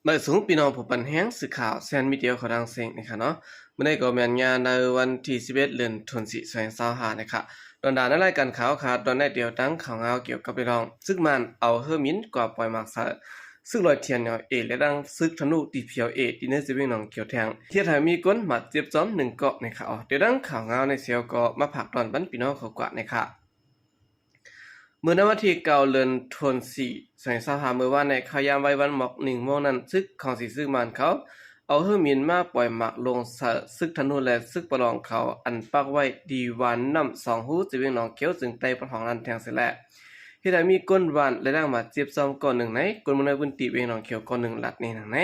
ໄດ້ສູງພີ່ນ້ອງຜູ້ປັນແຮງ ສື່ຂ່າວແຊນມີເດຍຂອງທາງເຊງນີ້ຄະເນາະ. ມື້ນີ້ກໍແມ່ນຍາມໃນວັນທີສິບເອັດ ເດືອນ ທັນວາ ສອງພັນຊາວຫ້ານີ້ຄະ. ດອນດາໃນລາຍການຂ່າວຄະ ດອນໃນດຽວຕັ້ງຂ່າວງາວກ່ຽວກັບເລື່ອງ ຊຶກມານເອົາເຮີມິນກວາດປ່ອຍໝາກໃສ່ ຊຶກລອຍ ທີເອັນເອລເອ ແລະ ດັ່ງຊຶກທະນູ ທີພີແອລເອ ທີ່ໃນເວງໜອງຂຽວແທງ ເຮັດໃຫ້ມີຄົນບາດເຈັບຈອມໜຶ່ງເກາະນີ້ຄະ. ດຽວຕັ້ງຂ່າວງາວໃນເຊວກໍມາຝາກຕອນບັນພີ່ນ້ອງເຂົາກວ່ານີ້ຄະ. ມື້ໃນວັນທີເກົ້າ ເດືອນ ທັນວາ ສອງພັນຊາວຫ້າ ມື້ວານໃນຂ່າວຍາມໄວວັນໝອກໜຶ່ງໂມງນັ້ນ ຊຶກຂອງສີຊຶກມານເຂົາ ເອົາເຮີມິນມາປ່ອຍໝາກລົງໃສ່ຊຶກທະນູ ແລະ ຊຶກປະລອງເຂົາ ອັນປັກໄວ້ທີ່ວານນ້ຳສອງຮູ ທີ່ເວງໜອງຂຽວ ເຊິ່ງໃຕ້ປະທ້ອງນັ້ນແທງເສຍແລ້ວ ເຮັດໃຫ້ມີຄົນຫວາດ ແລະ ດັງບາດເຈັບຈອມເກາະໜຶ່ງໃນຄົນເມືອງໃນພື້ນທີ່ເວງໜອງຂຽວເກາະໜຶ່ງ ລັດນີ້ນາງໃນ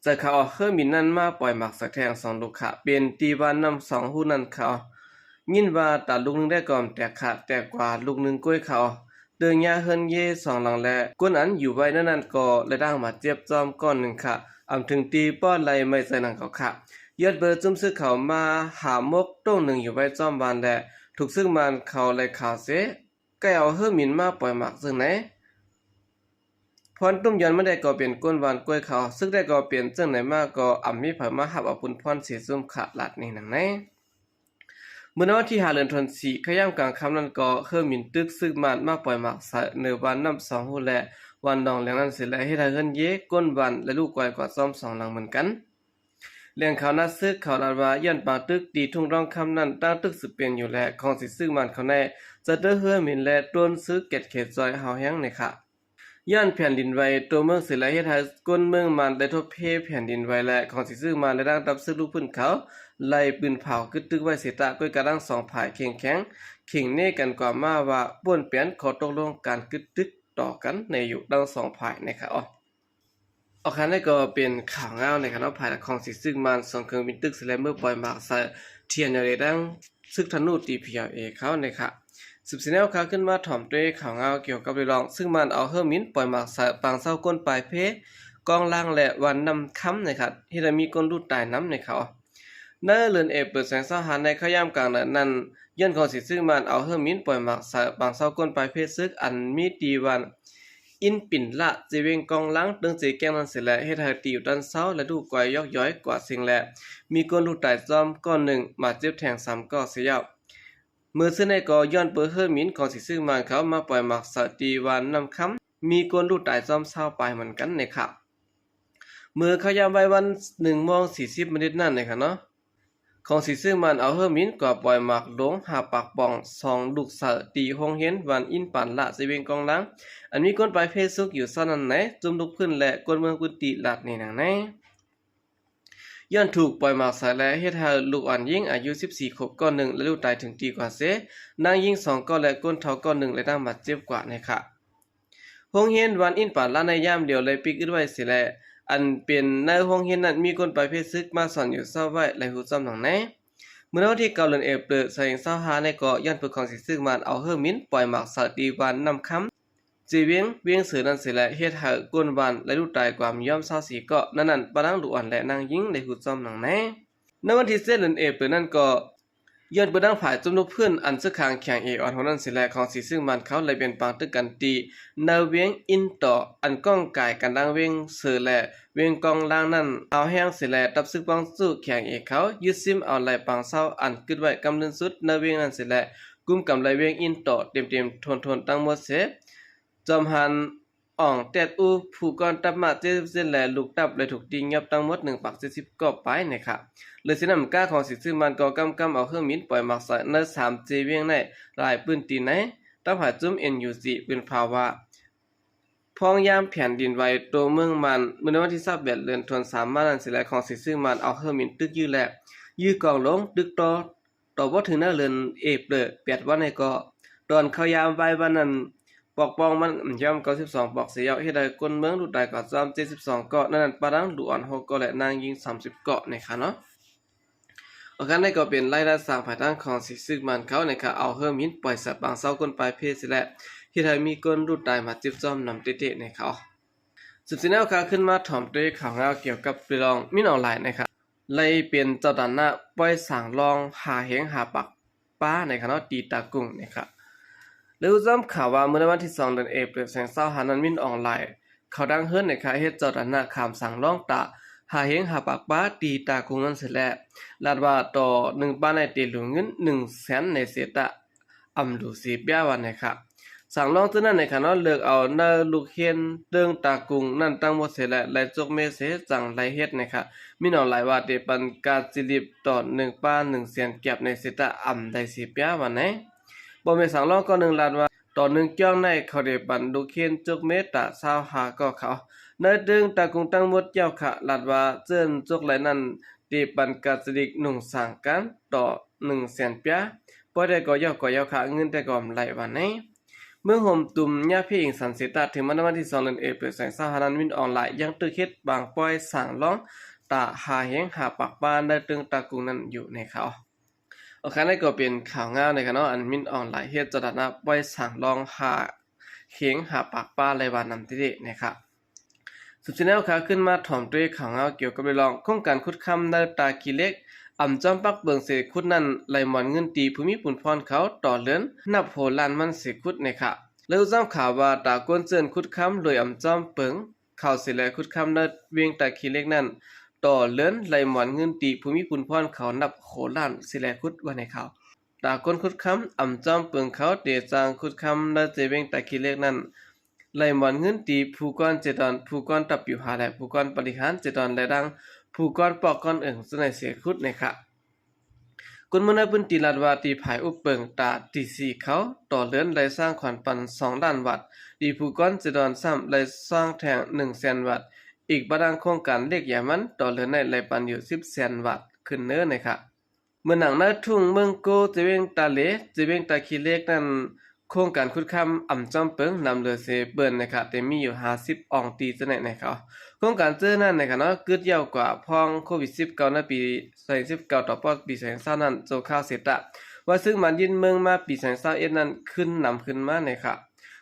ຈາກເຂົາເອົາເຮີມິນນັ້ນມາປ່ອຍໝາກໃສ່ແທງສອງລູກຄະ ເປັນທີ່ວານນ້ຳສອງຮູນັ້ນເຂົາ ຍິນວ່າຕາລູກໜຶ່ງໄດ້ກໍແຕກຄະ ແຕກກວ່າລູກໜຶ່ງກ້ວຍເຂົາ ເຕີງຍາເຮືອນເຢສອງຫຼັງ ແລະ ຄົນອັນຢູ່ໄວ້ໃນນັ້ນກໍໄດ້ດັງບາດເຈັບຈອມກ້ອນໜຶ່ງຄະ ອຳເຖິງທີ່ປ້ອນໄລ່ໄມ້ໃສ່ຫຼັງເຂົາຄະ ຍ້ອນເບີຈຸ້ມຊຶກເຂົາມາຫາມົກໂຕ້ງໜຶ່ງຢູ່ໄວ້ຈອມວານ ແລະ ຖືກຊຶກມານເຂົາໄລ່ຂ້າເສຍ ໄກ່ເອົາເຮີມິນມາປ່ອຍໝາກເຊິ່ງໃນ ພອນຕຸ້ມຢອນມາໄດ້ກໍເປັນກົ້ນຫວ່ານກ້ວຍເຂົາ ຊຶກໄດ້ກໍເປັນເຊິ່ງໃນມາກໍອຳມີໃຜມາຮັບເອົາປຸນພອນເສຍຊຸມຂະ ລັດນີ້ນາງໃນ. ມື້ໃນວັນທີຫ້າ ເດືອນທັນວາ ຂະຍາມກາງຄ່ຳນັ້ນກໍເຮີມິນຕຶກຊຶກມານມາປ່ອຍໝາກໃສ່ເໜືອວານນ້ຳສອງຮູ ແລະ ວານໜອງແຫຼງນັ້ນເສຍແລ້ວ ເຮັດໃຫ້ເຮືອນເຢ ກົ້ນຫວ່ານ ແລະ ລູກກ້ອຍກວ່າຈອມສອງຫຼັງເໝືອນກັນ. ແຫຼ່ງຂ່າວນັກຊຶກເຂົາລາວວ່າ ຍ້ອນປາງຕຶກທີ່ທົ່ງທອງຄຳນັ້ນຕັ້ງຕຶກສືບເປັນຢູ່ ແລະ ຂອງສີຊຶກມານເຂົາໃນຈະເຕີເຮືອມິນ ແລະ ໂຕນຊຶກແກດເຂດຈອຍເຮົາແຮງໃນຂະ ຍ້ອນແຜ່ນດິນໄຫວຕົວເມືອງເສຍແລ້ວ ເຮັດໃຫ້ຄົນເມືອງມານໄດ້ທົບເພແຜ່ນດິນໄຫວ ແລະ ຂອງສີຊຶກມານ ແລະ ດັ່ງທັບຊຶກລູກພື້ນເຂົາໄລ່ປືນເຜົາກຶດຕຶກໄວ້ເສຍຕະ ກ້ວຍກະທັງສອງຝ່າຍເຄັ່ງແຂງ ເຄັ່ງເນກັນກວ່າມາວ່າ ປ້ວນແປນຂໍ້ຕົກລົງການກຶດຕຶກຕໍ່ກັນແນ່ຢູ່ທັງສອງຝ່າຍໃນຂະ. ອອກຄະ ນີ້ກໍເປັນຂ່າວງາວໃນຂະເນາະ ພາຍຫຼັງຂອງສີຊຶກມານສົ່ງເຄື່ອງບິນຕຶກສະແລມເມືອປ່ອຍໝາກໃສ່ ທີເອັນເອລເອ ດັ່ງຊຶກທະນູ ທີພີແອລເອ ເຂົາໃນຂະ. ສືບສຽນແນວຂ່າວຂຶ້ນມາຖອມດ້ວຍຂ່າວງາວກ່ຽວກັບເລື່ອງຊຶກມານເອົາເຮີມິນປ່ອຍໝາກໃສ່ປາງເຊົາກົ້ນປາຍເພ ກອງລາງ ແລະ ວັນນ້ຳຄຳໃນຂະ ເຮັດໃຫ້ມີຄົນລູກຕາຍນຳໃນຂະ. ໃນເດືອນເອເປີ ສອງພັນຊາວຫ້າ ໃນຄະຍາມກາງເດືອນນັ້ນ ຍ້ອນຂອງສີຊຶກມານເອົາເຮີມິນປ່ອຍໝາກໃສ່ປາງເຊົາກົ້ນປາຍເພຊຶກ ອັນມີທີ່ວັນ ອິນປິນລະ ເຈເວງກອງລາງ ເຕີງເຈແກ້ງນັ້ນເສຍແລ້ວ ເຮັດໃຫ້ຕີຢູ່ຕອນເຊົ້າ ແລະ ລູກກອຍຢອກຢອຍກວ່າເສັງ ແລະ ມີຄົນລູກຕາຍຈອມກ້ອນໜຶ່ງ ບາດເຈັບແທງສາມກໍເສຍ. ມື້ຊືນໃນກໍຍ້ອນເປີເຮີມິນຂອງສີຊຶກມານເຂົາມາປ່ອຍໝາກໃສ່ທີ່ວັນນ້ຳຄຳ ມີຄົນລູກຕາຍຈອມຊາວປາຍເໝືອນກັນໃນຂະ. ເມື່ອເຂົ້າຍາມໄວວັນ ໜຶ່ງໂມງສີ່ສິບມານິດນັ້ນໃນຂະເນາະ ຂອງສີຊຶກມານເອົາເຮີມິນກວາດປ່ອຍໝາກລົງຫ້າປາກປ່ອງສອງລູກໃສ່ ທີ່ໂຮງຮຽນວັນອິນປານລະ ເຈເວງກອງລາງ ອັນມີຄົນປາຍເພຊຶກຢູ່ຊັ້ນນັ້ນໃນ ຈຸ້ມລູກພື້ນ ແລະ ຄົນເມືອງພື້ນທີ່ລັດນີ້ນາງໃນ. ຍ້ອນຖືກປ່ອຍໝາກໃສ່ແລ້ວ ເຮັດໃຫ້ລູກອ່ອນຍິງອາຍຸສິບສີ່ຂວບກ້ອນໜຶ່ງ ແລະ ລູກຕາຍເຖິງທີ່ກ່ອນເສຍ ນາງຍິງສອງກໍ ແລະ ຄົນເຖົ້າກ້ອນໜຶ່ງ ແລະ ນາງບາດເຈັບກວ່າໃນຂະ. ໂຮງຮຽນວັນອິນປານລະໃນຍາມດຽວໄດ້ປິດອຶດໄວ້ເສຍແລ້ວ ອັນເປັນໃນໂຮງຮຽນນັ້ນມີຄົນປາຍເພຊຶກມາສອນຢູ່ເຊົາໄວ້ ແລະ ຮູ້ຈ້ອມໜັງໃນ. ມື້ໃນວັນທີເກົ້າ ເດືອນເອເປີ ສອງພັນຊາວຫ້າ ນີ້ກໍຍ້ອນເປີຂອງສີຊຶກມານເອົາເຮີມິນປ່ອຍໝາກໃສ່ທີ່ວັນນ້ຳຄຳ ເຈວຽງ ວຽງເສີນັ້ນເສຍແລ້ວ ເຮັດໃຫ້ກົ້ນຫວ່ານ ແລະ ລູກຕາຍກວ່າມີຍອມຊາວສີ່ເກາະ ໃນນັ້ນປະທັງລູກອ່ອນ ແລະ ນາງຍິງໄດ້ຮູ້ຈ້ອມໜັງໃນ. ໃນວັນທີເຈັດ ເດືອນເອເປີນັ້ນກໍ ຍ້ອນເປີທາງຝ່າຍຈຸ້ມລູກພື້ນ ອັນຊຶກຂາງແຂງເອອ່ອນໂຮນັ້ນເສຍແລ້ວ ຂອງສີຊຶກມານເຂົາໄດ້ເປັນປາງຕຶກກັນທີ່ໃນວຽງອິນຕໍ່ ອັນກ້ອງກາຍກັນດັ່ງວຽງເສີ ແລະ ວຽງກອງລາງນັ້ນເອົາແຮງເສຍແລ້ວ ທັບຊຶກປອງສູ້ແຂງເອເຂົາຍຶດຊິມເອົາໄລ່ປາງເຊົາ ອັນກຶດໄວ້ກຳເນີນສຸດໃນວຽງນັ້ນເສຍແລ້ວ ກຸມກຳໄລ່ວຽງອິນຕໍ່ເຕັມໆ ທົນໆ ທັງໝົດເສຍ ຈອມຫານ ອ່ອງແຕດອູ ຜູ້ກ່ອນທັບມາກເຈັດສິບເຈັດ ແລະ ລູກທັບ ແລະ ຖືກຕີຫຍັບທັງໝົດໜຶ່ງປາກເຈັດສິບເກາະປາຍໃນຂະ. ເລີຍຊິນຳກ້າຂອງສີຊຶກມານກໍກຳກຳເອົາເຄື່ອງບິນປ່ອຍໝາກໃສ່ໃນສາມເຈວຽງໃນຫຼາຍພື້ນທີ່ໃນ ທາງຝ່າຍຈຸ້ມ ເອັນຢູຈີ ເປັນຂ່າວວ່າ ພ້ອງຍາມແຜ່ນດິນໄຫວຕົວເມືອງມານ ມື້ໃນວັນທີຊາວແປດ ເດືອນທັນສາມມານັ້ນເສຍແລ້ວ ຂອງສີຊຶກມານເອົາເຄື່ອງບິນຕຶກຢື້ແລະ ຢື້ກອງລົງຕຶກຕໍ່ ຕໍ່ບໍ່ເຖິງໃນເດືອນເອເປີແປດວັນໃນເກາະ ຕອນເຂົ້າຍາມໄວວັນນັ້ນ ປອກປ່ອງມັນຍອມເກົ້າສິບສອງປອກເສຍ ເຮັດໃຫ້ຄົນເມືອງລູກຕາຍກວ່າຈອມເຈັດສິບສອງເກາະ ໃນນັ້ນປະທັງລູກອ່ອນຫົກເກາະ ແລະ ນາງຍິງສາມສິບເກາະໃນຂະເນາະ. ອອກການໃນກໍເປັນລາຍລາຍສ້າງພາຍທາງຂອງສີຊຶກມານເຂົາໃນຂະ ເອົາເຮີມິນປ່ອຍໃສ່ປາງເຊົາກົ້ນປາຍເພຊແລະ ເຮັດໃຫ້ມີຄົນລູກຕາຍບາດເຈັບຈອມນຳເຕະໆໃນຂະ. ສືບສຽນແນວຂ່າວຂຶ້ນມາຖອມດ້ວຍຂ່າວງາວກ່ຽວກັບເລື່ອງມິນອອນລາຍໃນຂະ ໄລ່ເປັນເຈົ້າຕານະ ປ່ອຍສາງລອງຫາແຮງຫາປາກປາໃນຂະເນາະ ຕີຕາກຸງໃນຂະ. ແລະ ຮູ້ຈ້ອມຂ່າວວ່າ ມື້ໃນວັນທີສອງ ເດືອນເອເປີ ສອງພັນຊາວຫ້ານັ້ນ ມິນອອນລາຍ ເຂົ້າດັງເຮີນໃນຂະເຮັດເຈົ້າຖານະຂາມສາງລອງຕາ ຫ້າເຮງຫ້າປາກປາ ທີ່ຕາກຸງນັ້ນເສຍແລ້ວ ລາດວ່າຕໍ່ໜຶ່ງປາໃນເຕຫຼູເງິນໜຶ່ງແສນໃນເສຕະ ອຳດູເສປຽວ່າໃນຂະ ສາງລອງເທື່ອນັ້ນໃນຂະເນາະ ເລີກເອົາໃນລູກເຮນເຕີງຕາກຸງນັ້ນທັງໝົດເສຍແລ້ວ ໄລ່ຈົກເມເສ ຈັ່ງໄລ່ເຮັດໃນຂະ ມີນອງຫຼາຍວ່າເຕປັນກາດຊິລິບຕໍ່ໜຶ່ງປາໜຶ່ງແສນກຽບໃນເສຕະ ອຳໄດ້ເສປຽວ່າໃນ ບໍ່ແມ່ນສາງລອງກໍໜຶ່ງລາດວ່າ ຕໍ່ໜຶ່ງຈອງໃນເຂົາເດປັນລູກເຄນຈົກເມຕາຊາວຫ້າກໍເຂົາ ໃນເຕີງຕາກຸງທັງໝົດເຈົ້າຂະ ລາດວ່າເຈີນຈົກໄລນັ້ນເດປັນກາສະດິກໜຸ່ງສາງກັນຕໍ່ໜຶ່ງແສນປຽ ປ່ອຍໄດ້ກໍເຈົ້າກໍເຈົ້າຂະ ເງິນໄດ້ກໍອຳໄລວ່າໃນ ເມືອງໂຮມຕຸມຍາເພອິງສັນເສຕະ ເຖິງມາໃນວັນທີສອງເດືອນເອເປນສອງພັນຊາວຫ້ານັ້ນ ມິນອອງລາຍຍັງຕຶກເຮັດບາງປ່ອຍສາງລອງຕາຫ້າເຮງຫ້າປາກປາໃນເຕີງຕາກຸງນັ້ນຢູ່ໃນເຂົາ. ໂອເຄ ນັ້ນກໍເປັນຂ່າວງາວໃນຂະເນາະ ອັນມິນອອນລາຍເຮັດເຈົ້າຖານະປ່ອຍສາງລອງຫ້າເຄງຫ້າປາກປາໄລວານນຳເດໃນຂະ ສືບຊະແນວຂາຂຶ້ນມາຖອມດ້ວຍຂ່າວງາວກ່ຽວກັບເລື່ອງໂຄງການຂຸດຄຳໃນຕາຂີ້ເຫຼັກ ອຳຈອມປັກເບິ່ງເສຂຸດນັ້ນ ໄລ່ໝອນເງິນຕີຜູ້ມີບຸນພອນເຂົາຕໍ່ເດືອນ ນັບໂຫລ້ານມັນເສຂຸດໃນຂະ ແລະຮູ້ຊ້ຳຂ່າວວ່າຕາກົນເຈີນຂຸດຄຳໂດຍອຳຈອມເບິ່ງ ເຂົາເສແລຂຸດຄຳໃນວຽງຕາຂີ້ເຫຼັກນັ້ນ ຕໍ່ເດືອນໄລ່ໝອນເງິນຕີຜູ້ມີບຸນພອນເຂົານັບໂຫລ້ານເສແລຂຸດວ່າໃນເຂົາ ຕາຄົນຂຸດຄຳ ອຳຈອມເປິງເຂົາເດຈ້າງຂຸດຄຳໃນເຈວຽງຕາຂີ້ເຫຼັກນັ້ນ ໄລ່ໝອນເງິນຕີຜູ້ກອນເຈດອນ ຜູ້ກອນຕັບປິວຫາ ແລະ ຜູ້ກອນບໍລິຫານເຈດອນ ແລະ ດັ່ງຜູ້ກອນປອກກອນເອີງ ຈະໄດ້ເສຂຸດໃນຂະ ຄົນເມືອງໃນພື້ນທີ່ລາດວ່າ ຕີຜາຍອຸບເປິງຕາຕີສີເຂົາ ຕໍ່ເດືອນໄລ່ສ້າງຂວັນປັນສອງລ້ານວາດ, ຕີຜູ້ກອນເຈດອນຊ້ຳໄລ່ສ້າງແທງໜຶ່ງແສນວາດ, ອີກບາດນາງໂຄງການເລກຢາມັນ ຕໍ່ເດືອນໄດ້ໄລ່ປັນຢູ່ສິບແສນວາດຂຶ້ນເນີໃນຂະ ເມືອງໜັງນາທຸ່ງ ເມືອງໂກ ເຈວຽງຕາເຫຼ ເຈວຽງຕາຂີ້ເຫຼັກນັ້ນ ໂຄງການຂຸດຄຳ ອຳຈອມເປິງ ນຳເຫຼືອເສເບິ່ນໃນຂະ ແຕ່ມີຢູ່ຫ້າສິບອອງຕີຈະແນະໃນເຂົາ ໂຄງການເຈີນັ້ນໃນຂະເນາະ ກຶດຍາວກວ່າພອງໂຄວິດສິບເກົ້າໃນປີສອງພັນສິບເກົ້າຕໍ່ປອດປີສອງພັນຊາວນັ້ນ ໂຈຄາວເສຕະ ວ່າຊຶກມາຍຶດເມືອງມາປີສອງພັນຊາວເອັດນັ້ນ ຄືນນຳຄືນມາໃນຂະ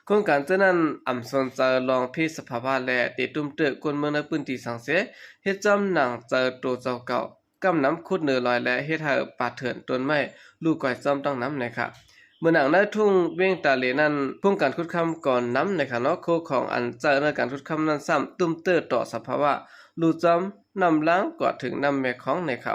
ໂຄງການເຈີນັ້ນ ອຳສົນໃຈລອງເພສະພາວະ ແລະ ເຕະຕຸ້ມເຕີກຄົນເມືອງໃນພື້ນທີ່ສັງເສ ເຮັດຈອມໜັງໃຈໂຕເຈົ້າເກົ່າ ກຳນຳຂຸດເນີລອຍ ແລະ ເຮັດໃຫ້ປ່າເຖື່ອນຕົ້ນໄມ້ລູກກອຍຈອມຕັ້ງນຳໃນຂະ ເມືອງໜັງນາທຸ່ງ ເວງຕາເຫຼນັ້ນ ໂຄງການຂຸດຄຳກໍນຳໃນຂະເນາະ ໂຄຂອງອັນໃຊ້ໃນການຂຸດຄຳນັ້ນຊ້ຳ ຕຸ້ມເຕີຕໍ່ສະພາວະ ລູກຈອມນ້ຳລ້າງກວ່າເຖິງນ້ຳແມ່ຂອງໃນຂະ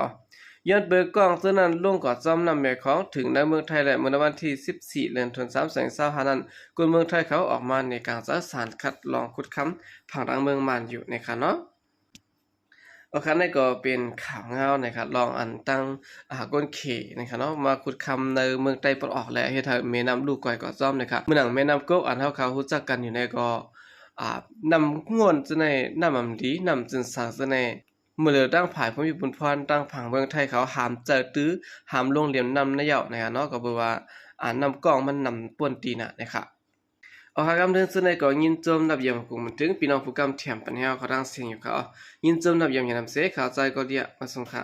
ຍ້ອນເປີກ້ອງເທື່ອນັ້ນ ລົງກວ່າຈອມນ້ຳແມ່ຂອງເຖິງໃນເມືອງໄທ ແລະ ເມື່ອໃນວັນທີສິບສີ່ເດືອນທັນວາ ສອງພັນຊາວຫ້ານັ້ນ ຄົນເມືອງໄທເຂົາອອກມາໃນກາງຈັດສານຄັດລອງຂຸດຄຳ ຜັງດັງເມືອງມານຢູ່ໃນຂະເນາະ. ໂອເຄ ນັ້ນກໍເປັນຂ່າວງາວໃນຂະລອງອັນຕັ້ງ ອາ ກົ້ນເຂໃນຂະເນາະ ມາຂຸດຄຳໃນເມືອງໃຕ້ຕາເວັນອອກ ແລະ ເຮັດໃຫ້ແມ່ນ້ຳລູກກອຍກໍຈອມໃນຂະ ເໝືອນໜັງແມ່ນ້ຳກົກ ອັນເຮົາເຂົາຮູ້ຈັກກັນຢູ່ໃນກໍ ອາ ນ້ຳງ່ວນຈະໃນ ນ້ຳອຳດີ ນ້ຳຈະໃສຈະໃນ ເມື່ອເຫຼືອຕັ້ງຜາຍຜູ້ມີບຸນພອນ ຕັ້ງຜັງເມືອງໄທເຂົາຫາມໃຈຕື້ ຫາມລົງລຽນນ້ຳໃນເຍົາໃນຂະເນາະ ກໍເບີວ່າ ອາ ນ້ຳກ້ອງມັນນຳປ່ວນຕີນະໃນຂະ ເອົາ ຄະ ກຳເຖິງສຸດໃນກໍຍິນຊົມນັບຢາມກຸງມັນເຖິງ ພີ່ນ້ອງຜູ້ກຳແຖມປັນແຮວເຂົາທັງສຽງຢູ່ຂະ ຍິນຊົມນັບຢາມຢານຳເສ ຂາວໃຈກໍເດຍ ມາສົ່ງຂະ.